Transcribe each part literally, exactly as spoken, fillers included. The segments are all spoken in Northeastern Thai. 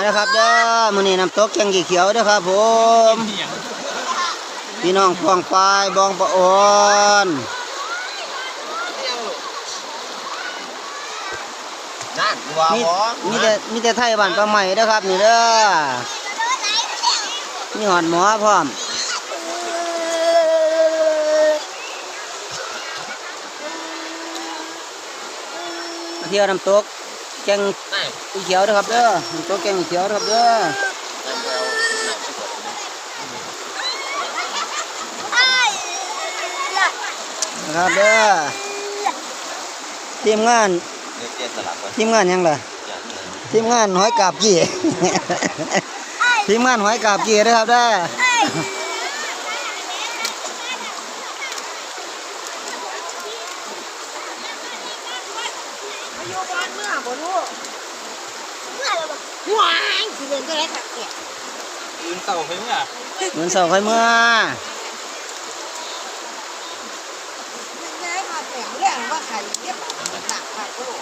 นะครับเด้อ มื้อนี้น้ำตกแก่งขี้เขียวเด้อครับผมพี่น้องป้องปายบองปะออนนั่นว่ามีบ่มีแต่มีแต่ไทบ้านปลาใหม่เด้อครับนี่เด้อมีหอดหมอพร้อมมาเที่ยวน้ำตกแก่งขี้เขียวเด้อครับเด้อน้ำตกแก่งขี้เขียวเด้อครับเด้อ นะครับเด้อทีมงานทีมงานหยังล่ะทีมงานหอยกาบกี้ทีมงานหอยกาบกี้นะครับเด้อมาอยู่บ้านเมืองบ่ลูก เมื่อไหร่วะว้ายสิเรียนได้แล้วค่ะเนี่ย อื่นเสาร์ไปเมื่อ มื้อเช้าค่อยเมื่อ มันย้ายมาแต่งเรื่องว่าใครเรียกหนักค่ะลูก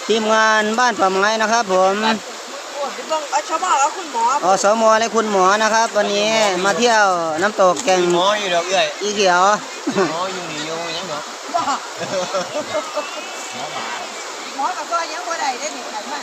ทีมงานบ้านป่าไม้นะครับผมโอ้ยเบิ่งอสมกับคุณหมออสมและคุณหมอนะครับ วันนี้มาเที่ยวน้ำตกแก่งหมออยู่ดอกเอื้อยอีเขียวหมออยู่นี่อยู่ยังเนาะหมอกับซอยยังบ่ได้ได้หนึ่งกันมา